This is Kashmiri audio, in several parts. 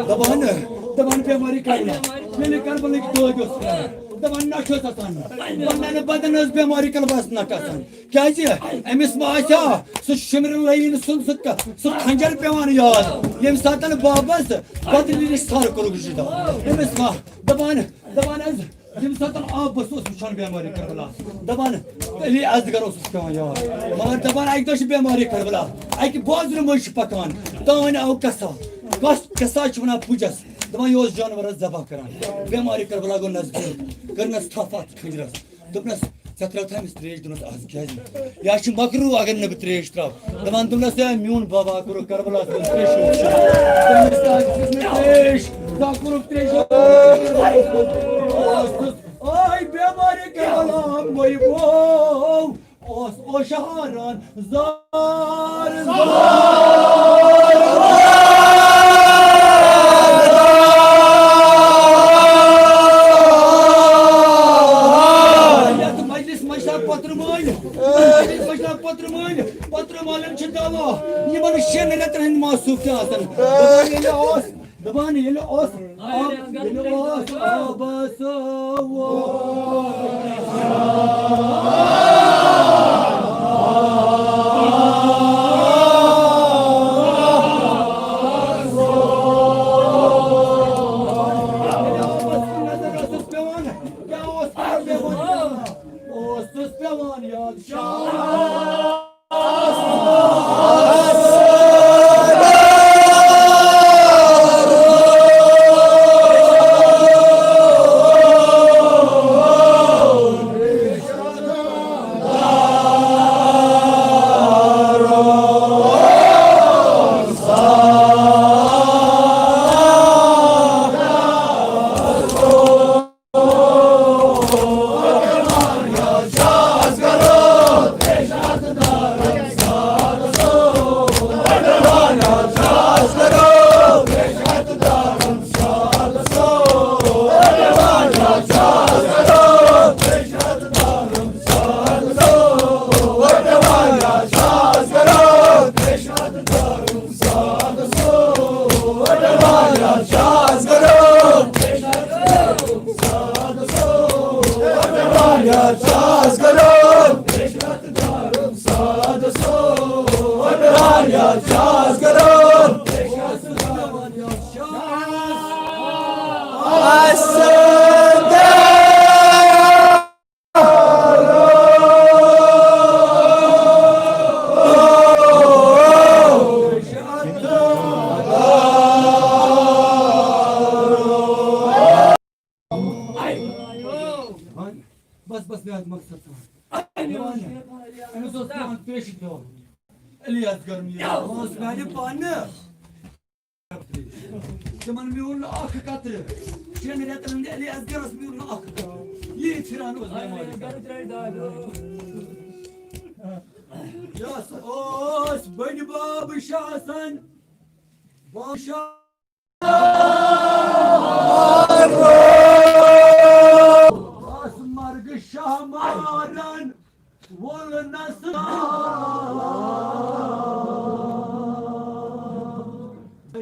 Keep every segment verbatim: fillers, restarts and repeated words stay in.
دپان، دپان بیماری کربلا، ییٚلہِ کربلٕکۍ دٲدۍ اوس کران، دپان نٹھ اوس آسان، ونان بدن ٲس بیماری کربلاہس نٹھ آسان۔ کیازِ؟ أمِس ما آسہِ ہا سُہ شمر لعین سُنٛد سُہ ک-، سُہ خنجر پٮ۪وان یاد، ییٚمہِ ساتہٕ بابس بدلہِ نِش سر کوٚرُکھ جُدا۔ أمِس ما، دپان، دپان حظ، ییٚمہِ ساتہٕ آبس اوس وٕچھان بیمارِ کربلا، دپان علی اصغر اوسُس پٮ۪وان یاد۔ مگر دپان اکہِ دۄہ چھِ بیمارِ کربلا، اکہِ بازرٕ مٔنٛزۍ چھِ پکان، تانۍ آو قصا۔ کس قصا چھِ ونان پُجس، دپان یہِ اوس جانورس ذبح کران۔ بیمارِ کربلا گوٚو نزدیٖک، کٔرنس تھپھ اتھ خنجرس۔ دوٚپنَس، "ژےٚ ترٛٲوتھا أمِس ترٛیش؟" دوٚپنَس، "از کیٛازِ؟ یہِ حظ چھُ مکروٗہ اگر نہٕ بہٕ ترٛیش ترٛاوٕ۔" دَپان، دوٚپنَس، "ہے، میون بابا کوٚرُکھ کربلاہَس منٛز ترٛیشہِ ہُنٛد شُکر۔" دوٚپنَس، "تَس دِژ مےٚ ترٛیش، سُہ کوٚرُکھ ترٛیشہِ ہُنٛد۔" اوس تُس، آے بیمارِ کربلا مٔرۍ گوٚو۔ اوس اوشہاران زار زار۔ یتھ مجلس منٛز چھا پترٕ مٲلۍ؟ مجلس منٛز چھا پترٕ مٲلۍ؟ پترٕ مٲلٮ۪ن چھِ دوا یِمن شٮ۪ن رٮ۪تن ہٕنٛدۍ معصوٗف تہِ آسان۔ دپان ییٚلہِ اوس دپان ییٚلہِ اوس، ییٚلہِ اوس آبس ووت۔ ییٚلہِ آبس کُن نظر ٲسٕس پٮ۪وان، کیٛاہ اوس کران پٮ۪وان؟ اوسُس پٮ۪وان یاد شاہ۔ بس، بس، مےٚ آو مقصد سمجھ۔ أمِس اوس پٮ۪وان پیشہِ کھیوٚن۔ علی اصغر میٖر اوس میانہِ پانہٕ۔ تِمن میوٗل نہٕ اکھ قطرٕ۔ شٮ۪ن رٮ۪تن ہٕنٛدِ علی اصغرس میوٗل نہٕ اکھ قطرٕ۔ یہِ پھِران اوس مےٚ مٲلِس۔ یس اوس بٔڈۍ بب شاہ حسن، بادشاہ۔ آس مرگ شاہ مارن وول نسل۔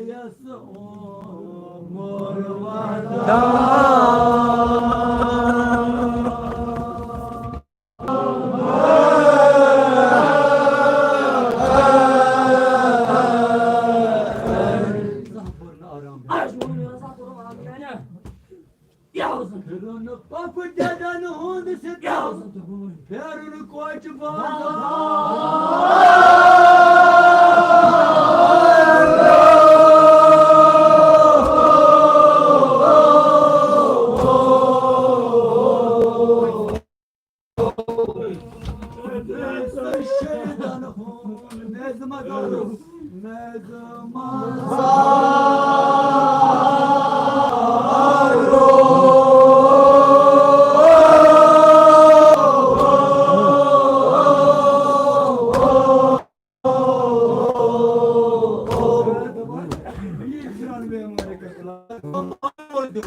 یس عمر ودان۔ پھِرُن پۄپھٕ دٮ۪دن ہُنٛد سِتم، پھیرُن کوچہِ بازار۔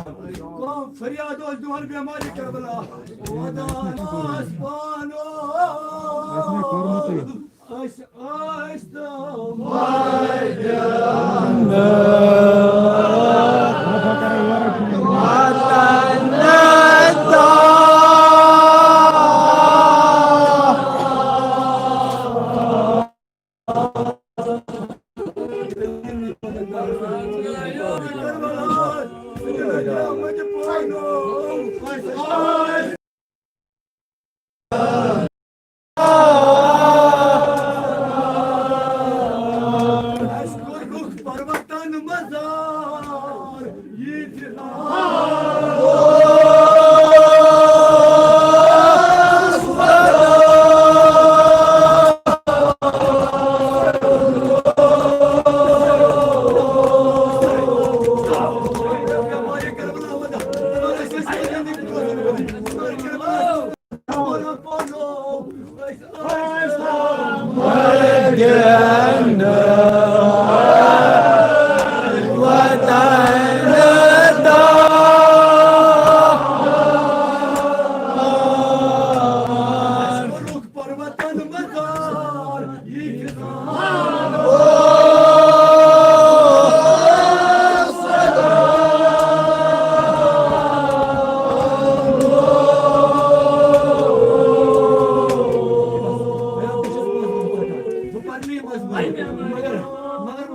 کانٛہہ فریاد اوس دِوان بیمارِ کربلا، ودان اوس پانہٕ۔ أسۍ ٲسۍ تہٕ اَسہِ کوٚر رُخ پروتن مزار، یہِ تہِ مگر، مگر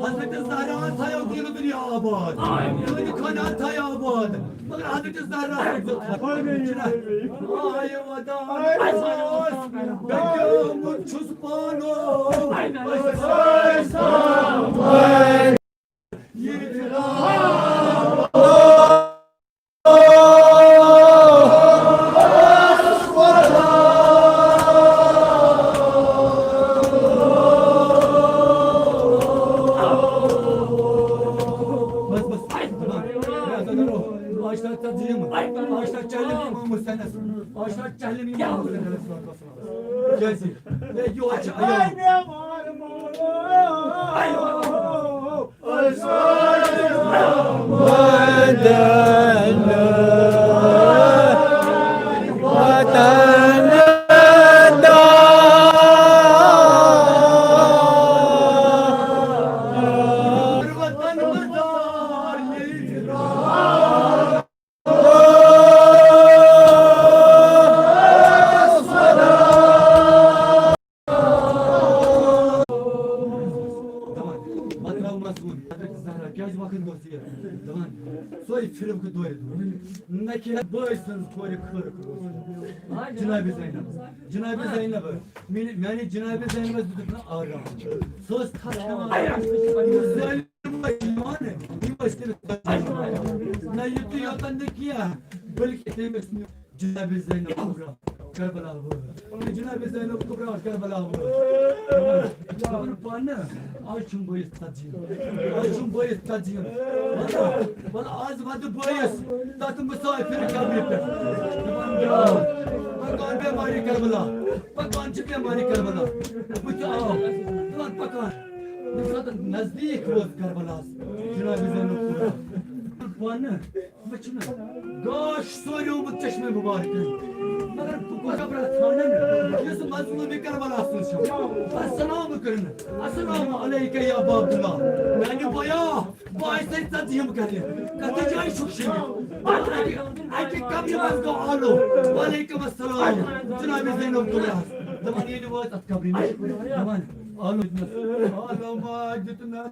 حضرت زہرا تھایو دین دنیا آباد، دین خانہ تھایو آباد، مگر حضرت زہرا آیہِ ودان، بہٕ چھُس پانہٕ۔ بس، بس۔ آج تک تنظیم، آج تک چلے امام حسینس، آج تک چلے امام حسینس۔ کیازِ؟ ہے، یہِ چھُ عیال۔ دپان، پتہٕ درٛاو مضموٗن، حضرت زہرا، کیٛازِ وقت گوٚو ژیر؟ دپان، سۄے فرقہٕ دورِ دورِ۔ نہ کہِ بٲے سٕنٛز کورِ خٲر کٔرٕس۔ جناب زینب، جناب زینب، میٛانہِ، میٛانہِ جناب زینبس دیُتُکھ نہٕ آرام۔ سۄ ٲس تھپھ کھٮ۪وان۔ ظٲلِم ٲسۍ یِوان، یِم ٲسۍ تٔمِس نہ یُتُے یوت نہٕ کینٛہہ، بلکہِ تٔمۍ ٲسۍ نہٕ جناب زینب کبریٰ کربلا وٲر۔ جناب زینب کبریٰ کربلا وٲر۔ خبر پانہٕ، آز چھُم بٲیِس ژتجی۔ آز چھُم بٲیِس ژتجی۔ وَلہٕ، وَلہٕ آز وَدٕ بٲیِس تَتھ مُسافِر قبرِ پٮ۪ٹھ۔ دَپان، پَکان بیمارِ کربلا۔ پَکان چھِ بیمارِ کربلا۔ بہٕ تہِ آو۔ دَپان، پَکان۔ ییٚمہِ ساتہٕ نزدیٖک ووت کربلاہَس، جناب زینب کبریٰ۔ پانہٕ، مےٚ چھُنہٕ گاش سوریومُت چشمے مُبارکن۔ مگر بہٕ کوٗتاہ برٛونٛہہ ژھانٛڈن، یُس مظلوٗمِ کربلا سُنٛد چھُ۔ السلام کرن، السلام علیک یا ابا عبداللہ۔ میانہِ بویا، بہٕ آسے ژتجی ہم کرِ۔ کتھ جایہِ چھُکھ شیٖرِتھ؟ اکہِ، اکہِ قبرِ منٛز گوٚو آلو۔ وعلیکم السلام، جناب زینب کبریٰ۔ دپان ییٚلہِ وٲتۍ اتھ قبرِ نِش، دپان آلو دیُتنس، آلو ما دیُتنس۔